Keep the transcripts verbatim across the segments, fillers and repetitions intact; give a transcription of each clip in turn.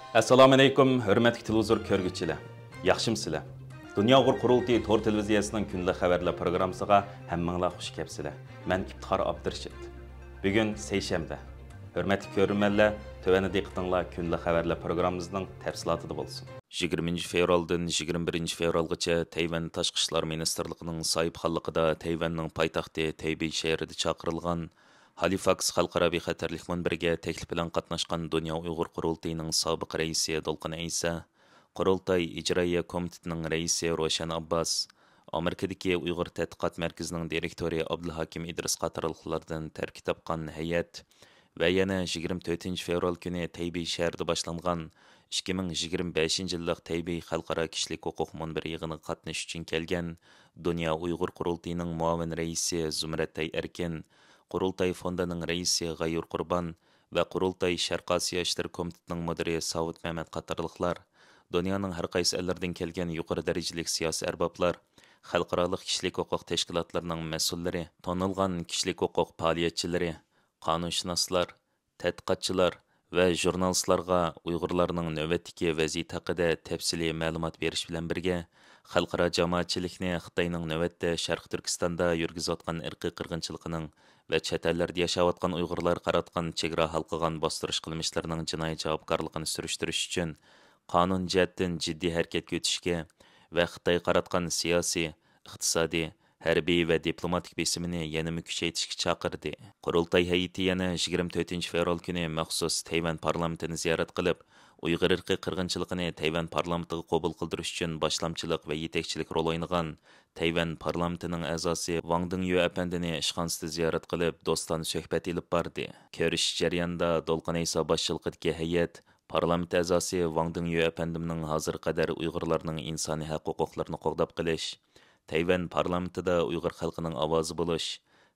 ئەسسالامۇئەلەيكۇم، ھۆرمەتلىك تېلېۋىزور كۆرگۈچىلەر. ياخشىمۇسىلەر؟ دۇنيا ئۇيغۇر قۇرۇلتىيى تور تېلېۋىزىيەسىنىڭ كۈندىلىك خەۋەرلەر پروگراممىسىغا ھەممىڭلار خۇش كەپسىلەر. مەن ئىپتىخار ئابدۇرېشىت. بۈگۈن سەيشەنبە. ھۆرمەتلىك كۆرۈرمەنلەر، تۆۋەندە دىققىتىڭلار كۈندىلىك خەۋەرلەر پروگراممىمىزنىڭ تەپسىلاتىدا بولسۇن. يىگىرمىنچى فېۋرالدىن يىگىرمە بىرىنچى فېۋرالغىچە تەيۋەن تاشقى ئىشلار مىنىستىرلىقىنىڭ ساھىبخانلىقىدا تەيۋەننىڭ پايتەختى تەيبېي شەھىرىدە چاقىرىلغان ھالىفاكس خەلقئارا بىخەتەرلىك مۇنبىرىگە تەكلىپ بىلەن قاتناشقان دۇنيا ئۇيغۇر قۇرۇلتىيىنىڭ سابىق رەئىسى دولقۇن ئەيسا، قۇرۇلتاي ئىجرائىيە كومىتېتىنىڭ رەئىسى روشەن ئابباس، ئامېرىكىدىكى ئۇيغۇر تەتقىقات مەركىزىنىڭ دىرېكتورى ئابدۇلھاكىم ئىدرىس قاتارلىقلاردىن تەركىب تاپقان ھەيئەت ۋە يەنە يىگىرمە تۆتىنچى فېۋرال كۈنى تەيبېي شەھىرىدە باشلانغان ئىككى مىڭ يىگىرمە بەشىنچى يىللىق تەيبېي خەلقئارا كىشىلىك ھوقۇق مۇنبىرى يىغىنىغا قاتنىشىش ئۈچۈن كەلگەن دۇنيا ئۇيغۇر قۇرۇلتىيىنىڭ مۇئاۋىن رەئىسى زۇمرەتئاي ئەركىن، قۇرۇلتاي فوندىنىڭ رەئىسى غەيۇر قۇربان ۋە قۇرۇلتاي شەرقىي ئاسىيا ئىشلىرى كومىتېتىنىڭ مۇدىرى ساۋۇت مەمەت قاتارلىقلار، دۇنيانىڭ ھەر قايسى ئەللىرىدىن كەلگەن يۇقىرى دەرىجىلىك سىياسىي ئەربابلار، خەلقئارالىق كىشىلىك ھوقۇق تەشكىلاتلىرىنىڭ مەسئۇللىرى، تونۇلغان كىشىلىك ھوقۇق پائالىيەتچىلىرى، قانۇنشۇناسلار، تەتقىقاتچىلار ۋە ژۇرنالىستلارغا ئۇيغۇرلارنىڭ نۆۋەتتىكى ۋەزىيىتى ھەققىدە تەپسىلىي مەلۇمات بېرىش بىلەن بىرگە، خەلقئارا جامائەتچىلىكنى خىتاينىڭ نۆۋەتتە شەرقىي تۈركىستاندا يۈرگۈزۈۋاتقان ئىرقىي قىرغىنچىلىقىنىڭ ۋە چەت ئەللەردە ياشاۋاتقان ئۇيغۇرلارغا قاراتقان چېگرا ھالقىغان باستۇرۇش قىلمىشلىرىنىڭ جىنايى جاۋابكارلىقىنى سۈرۈشتۈرۈش ئۈچۈن قانۇن جەھەتتىن جىددىي ھەرىكەتكە ئۆتۈشكە ۋە خىتايغا قاراتقان سىياسىي، ئىقتىسادىي، ھەربىي ۋە دىپلوماتىك بېسىمىنى يەنىمۇ كۈچەيتىشكە چاقىردى. قۇرۇلتاي ھەيئىتى يەنە يىگىرمە تۆتىنچى فېۋرال كۈنى مەخسۇس تەيۋەن پارلامېنتىنى زىيارەت قىلىپ، ئۇيغۇر ئىرقىي قىرغىنچىلىقىنى تەيۋەن پارلامېنتىغا قوبۇل قىلدۇرۇش ئۈچۈن باشلامچىلىق ۋە يېتەكچىلىك رول ئوينىغان تەيۋەن پارلامېنتىنىڭ ئەزاسى ۋاڭ دىڭيۈ ئەپەندىنى ئىشخانىسىدا زىيارەت قىلىپ، دوستانە سۆھبەت ئېلىپ باردى. كۆرۈشۈش جەريانىدا دولقۇن ئەيسا باشچىلىقىدىكى ھەيئەت پارلامېنت ئەزاسى ۋاڭ دىڭيۈ ئەپەندىمنىڭ ھازىرغا قەدەر ئۇيغۇرلارنىڭ ئىنسانىي ھەق ھوقۇقلىرىنى قوغداپ قېلىش، تەيۋەن پارلامېنتىدا ئۇيغۇر خەلقىنىڭ ئاۋازى بولۇش،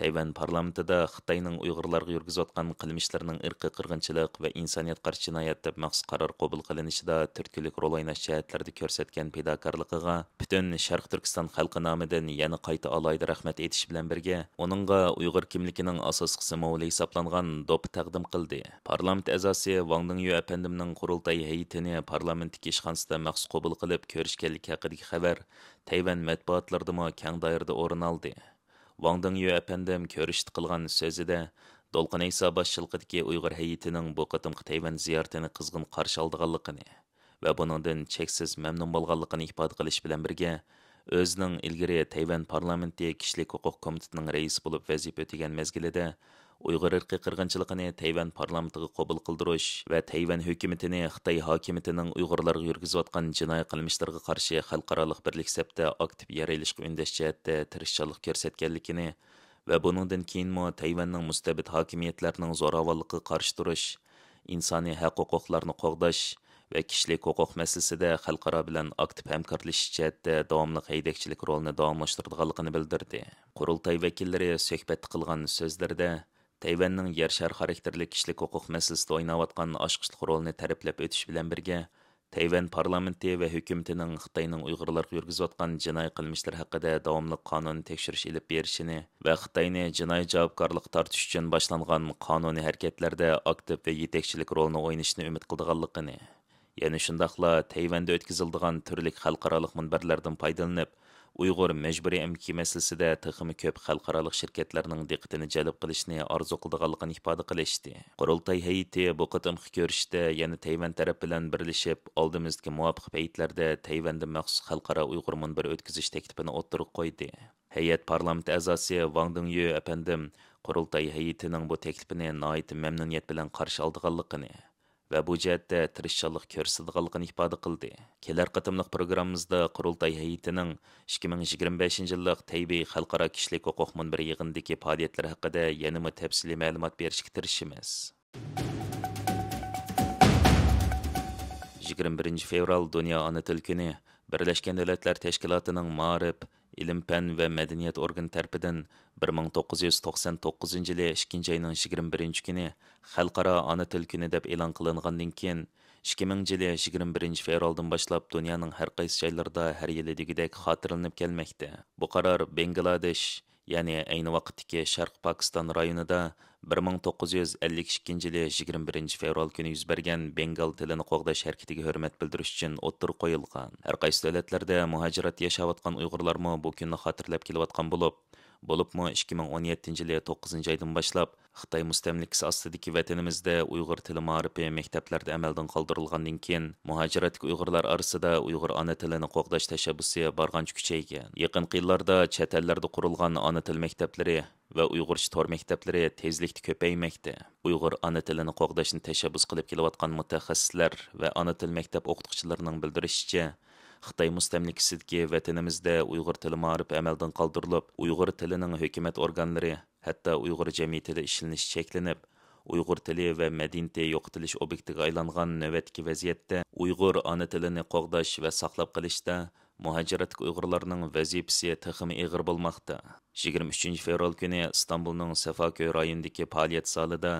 تەيۋەن پارلامېنتىدا خىتاينىڭ ئۇيغۇرلارغا يۈرگۈزۈۋاتقان قىلمىشلىرىنىڭ ئىرقىي قىرغىنچىلىق ۋە ئىنسانىيەتقا قارشى جىنايەت دەپ مەخسۇس قارار قوبۇل قىلىنىشىدا تۈرتكىلىك رول ئويناش جەھەتلىرىدە كۆرسەتكەن پىداكارلىقىغا پۈتۈن شەرقىي تۈركىستان خەلقى نامىدىن يەنە قايتا ئالاھىدە رەھمەت ئېيتىش بىلەن بىرگە، ئۇنىڭغا ئۇيغۇر كىملىكىنىڭ ئاساسلىق سىمۋولى ھېسابلانغان دوپپا تەقدىم قىلدى. پارلامېنت ئەزاسى ۋاڭ دىڭيۈ ئەپەندىمنىڭ قۇرۇلتاي ھەيئىتىنى پارلامېنتتىكى ئىشخانىسىدا مەخسۇس قوبۇل قىلىپ كۆرۈشكەنلىكى ھەققىدىكى خەۋەر تەيۋەن مەتبۇئاتلىرىدىمۇ كەڭ دائىرىدە ئورۇن ئالدى. ۋاڭ دىڭيۈ ئەپەندىم كۆرۈشتە قىلغان سۆزىدە، دولقۇن ئەيسا باشچىلىقىدىكى ئۇيغۇر ھەيئىتىنىڭ بۇ قېتىمقى تەيۋەن زىيارىتىنى قىزغىن قارشى ئالىدىغانلىقىنى ۋە بۇنىڭدىن چەكسىز مەمنۇن بولغانلىقىنى ئىپادە قىلىش بىلەن بىرگە، ئۆزىنىڭ ئىلگىرى تەيۋەن پارلامېنتى كىشىلىك ھوقۇق كومىتېتىنىڭ رەئىسى بولۇپ ۋەزىپە ئۆتىگەن مەزگىلىدە، ئۇيغۇر ئىرقىي قىرغىنچىلىقىنى تەيۋەن پارلامېنتىغا قوبۇل قىلدۇرۇش ۋە تەيۋەن ھۆكۈمىتىنى خىتاي ھاكىمىيىتىنىڭ ئۇيغۇرلارغا يۈرگۈزۈۋاتقان جىنايى قىلمىشلىرىغا قارشى خەلقئارالىق بىرلىك سەپتە ئاكتىپ يەر ئېلىشقا ئۈندەش جەھەتتە تىرىشچانلىق كۆرسەتكەنلىكىنى ۋە بۇنىڭدىن كېيىنمۇ تەيۋەننىڭ مۇستەبىت ھاكىمىيەتلەرنىڭ زوراۋانلىقىغا قارشى تۇرۇش، ئىنسانىي ھەق ھوقۇقلارنى قوغداش ۋە كىشىلىك ھوقۇق مەسىلىسىدە خەلقئارا بىلەن ئاكتىپ ھەمكارلىشىش جەھەتتە داۋاملىق ھەيدەكچىلىك رولىنى داۋاملاشتۇرىدىغانلىقىنى بىلدۈردى. قۇرۇلتاي ۋەكىللىرى سۆھبەتتە قىلغان سۆزلىرىدە، تەيۋەننىڭ يەر شارى خاراكتېرلىك كىشىلىك ھوقۇق مەسىلىسىدە ئويناۋاتقان ئاچقۇچلۇق رولىنى تەرىپلەپ ئۆتۈش بىلەن بىرگە، تەيۋەن پارلامېنتى ۋە ھۆكۈمىتىنىڭ خىتاينىڭ ئۇيغۇرلارغا يۈرگۈزۈۋاتقان جىنايى قىلمىشلىرى ھەققىدە داۋاملىق قانۇن تەكشۈرۈش ئېلىپ بېرىشىنى ۋە خىتاينى جىنايى جاۋابكارلىققا تارتىش ئۈچۈن باشلانغان قانۇنىي ھەرىكەتلەردە ئاكتىپ ۋە يېتەكچىلىك رولىنى ئوينىشىنى ئۈمىد قىلىدىغانلىقىنى، يەنە شۇنداقلا تەيۋەندە ئۆتكۈزۈلىدىغان تۈرلۈك خەلقئارالىق مۇنبەرلەردىن پايدىلىنىپ، ئۇيغۇر مەجبۇرىي ئەمگىكى مەسىلىسىدە تېخىمۇ كۆپ خەلقئارالىق شىركەتلەرنىڭ دىققىتىنى جەلپ قىلىشنى ئارزۇ قىلىدىغانلىقىنى ئىپادە قىلىشتى. قۇرۇلتاي ھەيئىتى بۇ قېتىمقى كۆرۈشۈشتە يەنە تەيۋەن تەرەپ بىلەن بىرلىشىپ، ئالدىمىزدىكى مۇۋاپىق پەيتلەردە تەيۋەندە مەخسۇس خەلقئارا ئۇيغۇر مۇنبىرى ئۆتكۈزۈش تەكلىپىنى ئوتتۇرىغا قويدى. ھەيئەت پارلامېنت ئەزاسى ۋاڭ دىڭيۈ ئەپەندىم قۇرۇلتاي ھەيئىتىنىڭ بۇ تەكلىپىنى ناھايىتى مەمنۇنىيەت بىلەن قارشى ئالىدىغانلىقىنى، ۋە بۇ جەھەتتە تىرىشچانلىق كۆرسىتىدىغانلىقىنى ئىپادە قىلدى. كېلەر قېتىملىق پروگراممىمىزدا قۇرۇلتاي ھەيئىتىنىڭ ئىككى مىڭ يىگىرمە بەشىنچى يىللىق تەيبېي خەلقئارا كىشىلىك ھوقۇق مۇنبىرى يىغىنىدىكى پائالىيەتلىرى ھەققىدە يەنىمۇ تەپسىلىي مەلۇمات بېرىشكە تىرىشىمىز. يىگىرمە بىرىنچى فېۋرال دۇنيا ئانا تىل كۈنى بىرلەشكەن دۆلەتلەر تەشكىلاتىنىڭ مائارىپ، ئىلىم-پەن ۋە مەدەنىيەت ئورگىنى تەرىپىدىن بىر مىڭ توققۇز يۈز توقسان توققۇزىنچى يىلى ئىككىنچى ئاينىڭ يىگىرمە بىرىنچى كۈنى خەلقئارا ئانا تىل كۈنى دەپ ئېلان قىلىنغاندىن كېيىن، ئىككى مىڭىنچى يىلى يىگىرمە بىرىنچى فېۋرالدىن باشلاپ دۇنيانىڭ ھەر قايسى جايلىرىدا ھەر يىلى دېگۈدەك خاتىرىلىنىپ كەلمەكتە. بۇ قارار بەنگلادېش، يەنى ئەينى ۋاقىتتىكى شەرقىي پاكىستان رايونىدا بىر مىڭ توققۇز يۈز ئەللىك ئىككىنچى يىلى يىگىرمە بىرىنچى فېۋرال كۈنى يۈز بەرگەن بېنگال تىلىنى قوغداش ھەرىكىتىگە ھۆرمەت بىلدۈرۈش ئۈچۈن ئوتتۇرىغا قويۇلغان. ھەر قايسى دۆلەتلەردە مۇھاجىرەتتە ياشاۋاتقان ئۇيغۇرلارمۇ بۇ كۈننى خاتىرىلەپ كېلىۋاتقان بولۇپ، بولۇپمۇ ئىككى مىڭ ئون يەتتىنچى يىلى توققۇزىنچى ئايدىن باشلاپ خىتاي مۇستەملىكىسى ئاستىدىكى ۋەتىنىمىزدە ئۇيغۇر تىلى مائارىپى مەكتەپلەردە ئەمەلدىن قالدۇرۇلغاندىن كېيىن، مۇھاجىرەتتىكى ئۇيغۇرلار ئارىسىدا ئۇيغۇر ئانا تىلىنى قوغداش تەشەببۇسى بارغانچە كۈچەيگەن. يېقىنقى يىللاردا چەت ئەللەردە قۇرۇلغان ئانا تىل مەكتەپلىرى ۋە ئۇيغۇرچە تور مەكتەپلىرى تېزلىكتە كۆپەيمەكتە. ئۇيغۇر ئانا تىلىنى قوغداشنى تەشەببۇس قىلىپ كېلىۋاتقان مۇتەخەسسىسلەر ۋە ئانا تىل مەكتەپ ئوقۇتقۇچىلىرىنىڭ بىلدۈرۈشىچە، خىتاي مۇستەملىكىسىدىكى ۋەتىنىمىزدە ئۇيغۇر تىلى مائارىپى ئەمەلدىن قالدۇرۇلۇپ، ئۇيغۇر تىلىنىڭ ھۆكۈمەت ئورگانلىرى، ھەتتا ئۇيغۇر جەمئىيىتىدە ئىشلىنىشى چەكلىنىپ، ئۇيغۇر تىلى ۋە مەدەنىيىتى يوقىتىلىش ئوبيېكتىگە ئايلانغان نۆۋەتتىكى ۋەزىيەتتە ئۇيغۇر ئانا تىلىنى قوغداش ۋە ساقلاپ قېلىشتا مۇھاجىرەتتىكى ئۇيغۇرلارنىڭ ۋەزىپىسى تېخىمۇ ئېغىر بولماقتا. يىگىرمە ئۈچىنچى فېۋرال كۈنى ئىستانبۇلنىڭ سەفاكۆي رايونىدىكى پائالىيەت زالىدا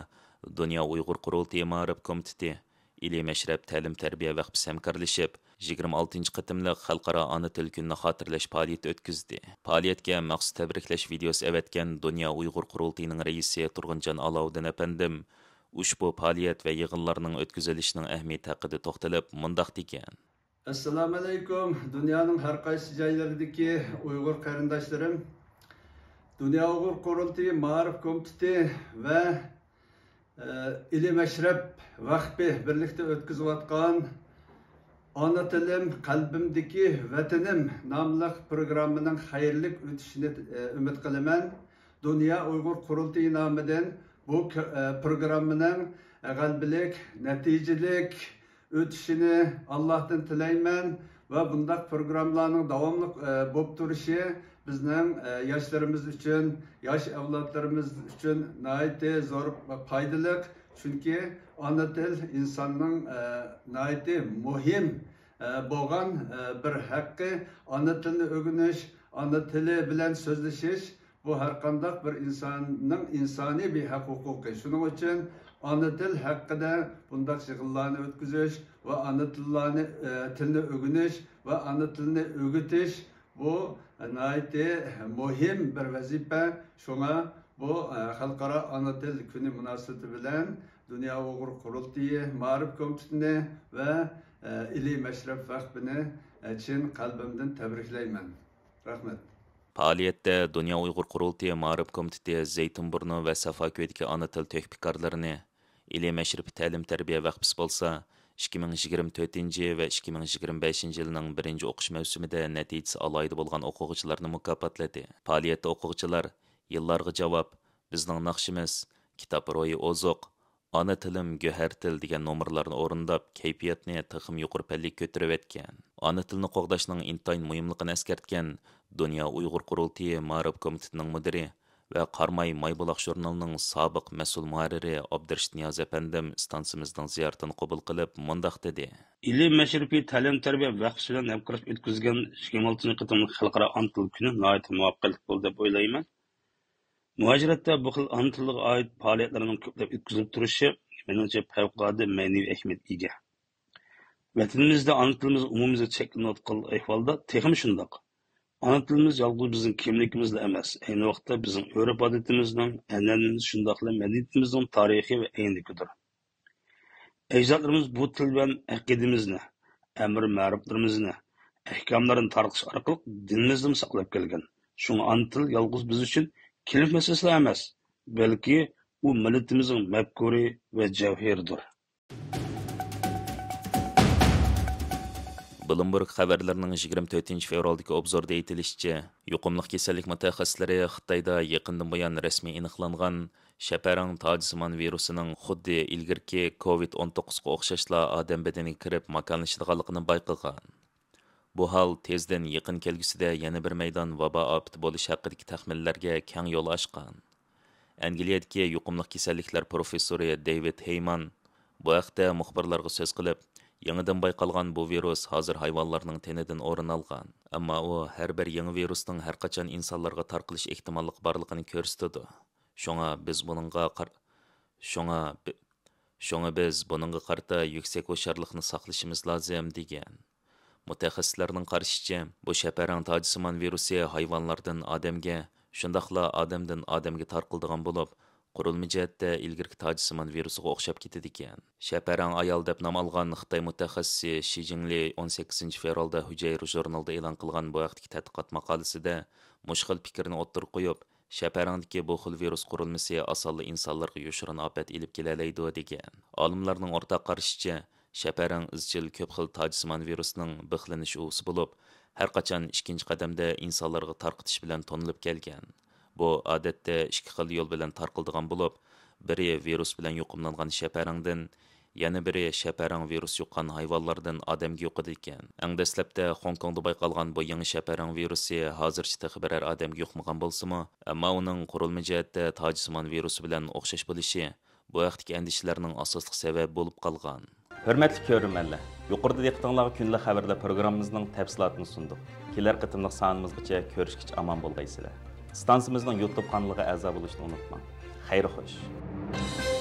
دۇنيا ئۇيغۇر قۇرۇلتىيى مائارىپ كومىتېتى، ئىلى مەشرەپ تەلىم تەربىيە ۋەقپىسى ھەمكارلىشىپ، يىگىرمە ئالتىنچى قېتىملىق خەلقئارا ئانا تىل كۈنىنى خاتىرىلەش پائالىيىتى ئۆتكۈزدى. پائالىيەتكە مەخسۇس تەبرىكلەش ۋىدېئوسى ئەۋەتكەن دۇنيا ئۇيغۇر قۇرۇلتىيىنىڭ رەئىسى تۇرغۇنجان ئالاۋۇدىن ئەپەندىم ئۇشبۇ پائالىيەت ۋە يىغىنلارنىڭ ئۆتكۈزۈلۈشىنىڭ ئەھمىيىتى ھەققىدە توختىلىپ، مۇنداق دېگەن. ئەسسالامۇئەلەيكۇم، دۇنيانىڭ ھەر قايسى جايلىرىدىكى ئۇيغۇر قېرىنداشلىرىم! دۇنيا ئۇيغۇر قۇرۇلتىيى مائارىپ كومىتېتى ۋە، ئە، ئىلى مەشرەپ ۋەقپى بىرلىكتە ئۆتكۈزۈۋاتقان ئانا تىلىم، قەلبىمدىكى ۋەتىنىم ناملىق پروگراممىنىڭ خەيرلىك ئۆتۈشىنى، ئە، ئۈمىد قىلىمەن. دۇنيا ئۇيغۇر قۇرۇلتىيى نامىدىن بۇ ك-، ئە، پروگراممىنىڭ، ئە، غەلىبىلىك، نەتىجىلىك ئۆتۈشىنى ئاللاھتىن تىلەيمەن ۋە بۇنداق پروگراممىلارنىڭ داۋاملىق، ئە، بولۇپ تۇرۇشى بىزنىڭ، ئە، ياشلىرىمىز ئۈچۈن، ياش ئەۋلادلىرىمىز ئۈچۈن ناھايىتى زور پايدىلىق. چۈنكى ئانا تىل ئىنساننىڭ، ئە، ناھايىتى مۇھىم، ئە، بولغان، ئە، بىر ھەققى. ئانا تىلنى ئۆگىنىش، ئانا تىلى بىلەن سۆزلىشىش، بۇ ھەرقانداق بىر ئىنساننىڭ ئىنسانىي بىر ھەق ھوقۇقى. شۇنىڭ ئۈچۈن ئانا تىل ھەققىدە بۇنداق يىغىنلارنى ئۆتكۈزۈش ۋە ئانا تىللارنى، ئە، تىلنى ئۆگىنىش ۋە ئانا تىلنى ئۆگىتىش، بۇ ناھايىتى مۇھىم بىر ۋەزىپە. شۇڭا بۇ، ئە، خەلقئارا ئانا تىل كۈنى مۇناسىۋىتى بىلەن دۇنيا ئۇيغۇر قۇرۇلتىيى مائارىپ كومىتېتىنى ۋە، ئە، ئىلى مەشرەپ ۋەقپىنى، ئە، چىن قەلبىمدىن تەبرىكلەيمەن. رەھمەت. پائالىيەتتە دۇنيا ئۇيغۇر قۇرۇلتىيى مائارىپ كومىتېتى زەيتىنبۇرنۇ ۋە سەفاكۆيدىكى ئانا تىل تۆھپىكارلىرىنى، ئىلى مەشرىپى تەلىم تەربىيە ۋەقپىسى بولسا، ئىككى مىڭ يىگىرمە تۆتىنچى ۋە ئىككى مىڭ يىگىرمە بەشىنچى يىلنىڭ بىرىنچى ئوقۇش مەۋسۇمىدە نەتىجىسى ئالاھىدە بولغان ئوقۇغۇچىلارنى مۇكاپاتلىدى. پائالىيەتتە ئوقۇغۇچىلار يىللارغا جاۋاب، بىزنىڭ ناخشىمىز، كىتاب روھى ئوزۇق، ئانا تىلىم گۆھەر تىل دېگەن نومۇرلارنى ئورۇنداپ، كەيپىياتنى تېخىمۇ يۇقىرى پەللىگە كۆتۈرۈۋەتكەن. ئانا تىلنى قوغداشنىڭ ئىنتايىن مۇھىملىقىنى ئەسكەرتكەن دۇنيا ئۇيغۇر قۇرۇلتىيى مائارىپ كومىتېتىنىڭ مۇدىرى ۋە قاراماي مايبۇلاق ژۇرنىلىنىڭ سابىق مەسئۇل مۇھەررىرى ئابدۇرېشىت نىياز ئەپەندىم ئىستانسىمىزنىڭ زىيارىتىنى قوبۇل قىلىپ، مۇنداق دېدى. ئىلى مەشرىپى تەلىم تەربىيە ۋەقپىسى بىلەن ھەمكارلىشىپ ئۆتكۈزگەن يىگىرمە ئالتىنچى قېتىملىق خەلقئارا ئانا تىل كۈنى ناھايىتى مۇۋەپپەقىيەتلىك بولدى دەپ ئويلايمەن. مۇھاجىرەتتە بۇ خىل ئانا تىلغا ئائىت پائالىيەتلەرنىڭ كۆپلەپ ئۆتكۈزۈلۈپ تۇرۇشى، مېنىڭچە، پەۋقۇلئاددە مەنىۋى ئەھمىيەتكە ئىگە. ۋەتىنىمىزدە ئانا تىلىمىز ئومۇميۈزلۈك چەكلىنىۋاتقان ئەھۋالدا تېخىمۇ شۇنداق. ئانا تىلىمىز يالغۇز بىزنىڭ كىملىكىمىزلا ئەمەس، ئەينى ۋاقىتتا بىزنىڭ ئۆرپ-ئادىتىمىزنىڭ، ئەنئەنىمىز، شۇنداقلا مەدەنىيىتىمىزنىڭ تارىخى ۋە ئەينىكىدۇر. ئەجدادلىرىمىز بۇ تىل بىلەن ئەقىدىمىزنى، ئەمىر مەرۇپلىرىمىزنى، ئەھكاملارنى تارقىتىش ئارقىلىق دىنىمىزنىمۇ ساقلاپ كەلگەن. شۇڭا ئانا تىل يالغۇز بىز ئۈچۈن كىملىك مەسىلىسىلا ئەمەس، بەلكى ئۇ مىللىتىمىزنىڭ مەپكۇرى ۋە جەۋھىرىدۇر. بلومبېرگ خەۋەرلىرىنىڭ يىگىرمە تۆتىنچى فېۋرالدىكى ئوبزورىدا ئېيتىلىشىچە، يۇقۇملۇق كېسەللىك مۇتەخەسسىسلىرى خىتايدا يېقىندىن بۇيان رەسمىي ئېنىقلانغان شەپەرەڭ تاجسىمان ۋىرۇسىنىڭ خۇددى ئىلگىرىكى كوۋىد ئون توققۇزغا ئوخشاشلا ئادەم بەدىنىگە كىرىپ ماكانلىشىدىغانلىقىنى بايقىغان. بۇ ھال تېزدىن يېقىن كەلگۈسىدە يەنە بىر مەيدان ۋابا ئاپىتى بولۇش ھەققىدىكى تەخمىنلەرگە كەڭ يول ئاچقان. ئەنگلىيەدىكى يۇقۇملۇق كېسەللىكلەر پروفېسسورى دېۋىد ھېيمان بۇ ھەقتە مۇخبىرلارغا سۆز قىلىپ، يېڭىدىن بايقالغان بۇ ۋىرۇس ھازىر ھايۋانلارنىڭ تېنىدىن ئورۇن ئالغان. ئەمما ئۇ ھەر بىر يېڭى ۋىرۇسنىڭ ھەرقاچان ئىنسانلارغا تارقىلىش ئېھتىماللىقى بارلىقىنى كۆرسىتىدۇ. شۇڭا بىز بۇنىڭغا قار-، شۇڭا بى-، شۇڭا بىز بۇنىڭغا قارىتا يۈكسەك ھوشيارلىقنى ساقلىشىمىز لازىم، دېگەن. مۇتەخەسسىسلەرنىڭ قارىشىچە، بۇ شەپەرەڭ تاجسىمان ۋىرۇسى ھايۋانلاردىن ئادەمگە، شۇنداقلا ئادەمدىن ئادەمگە تارقىلىدىغان بولۇپ، قۇرۇلما جەھەتتە ئىلگىرىكى تاجسىمان ۋىرۇسىغا ئوخشاپ كېتىدىكەن. شەپەرەڭ ئايال دەپ نام ئالغان خىتاي مۇتەخەسسىسى شى جىڭلى ئون سەككىزىنچى فېۋرالدا ھۈجەيرە ژۇرنىلىدا ئېلان قىلغان بۇ ھەقتىكى تەتقىقات ماقالىسىدە مۇشۇ خىل پىكىرنى ئوتتۇرىغا قويۇپ، شەپەرەڭدىكى بۇ خىل ۋىرۇس قۇرۇلمىسى ئاسانلا ئىنسانلارغا يوشۇرۇن ئاپەت ئېلىپ كېلەلەيدۇ، دېگەن. ئالىملارنىڭ ئورتاق قارىشىچە، شەپەرەڭ ئىزچىل كۆپ خىل تاجسىمان ۋىرۇسنىڭ بىخلىنىش ئۇۋىسى بولۇپ، ھەر قاچان ئىككىنچى قەدەمدە ئىنسانلارغا تارقىتىش بىلەن تونۇلۇپ كەلگەن. بۇ، ئادەتتە، ئىككى خىل يول بىلەن تارقىلىدىغان بولۇپ، بىرى ۋىرۇس بىلەن يۇقۇملانغان شەپەرەڭدىن، يەنە بىرى شەپەرەڭ ۋىرۇس يۇققان ھايۋانلاردىن ئادەمگە يۇقىدىكەن. ئەڭ دەسلەپتە خوڭكوڭدا بايقالغان بۇ يېڭى شەپەرەڭ ۋىرۇسى ھازىرچە تېخى بىرەر ئادەمگە يۇقمىغان بولسىمۇ، ئەمما ئۇنىڭ قۇرۇلما جەھەتتە تاجسىمان ۋىرۇسى بىلەن ئوخشاش بولۇشى بۇ ھەقتىكى ئەندىشىلەرنىڭ ئاساسلىق سەۋەبى بولۇپ قالغان. ھۆرمەتلىك كۆرۈرمەنلەر، يۇقىرىدا دىققىتىڭلارغا كۈندىلىك خەۋەرلەر پروگراممىمىزنىڭ تەپسىلاتىنى سۇندۇق. كېلەر قېتىملىق سانىمىزغىچە كۆرۈشكىچە ئامان بولغايسىلەر. ئىستانسىمىزنىڭ يۇتۇب قانىلىغا ئەزا بولۇشنى ئۇنتۇماڭ. خەير خوش.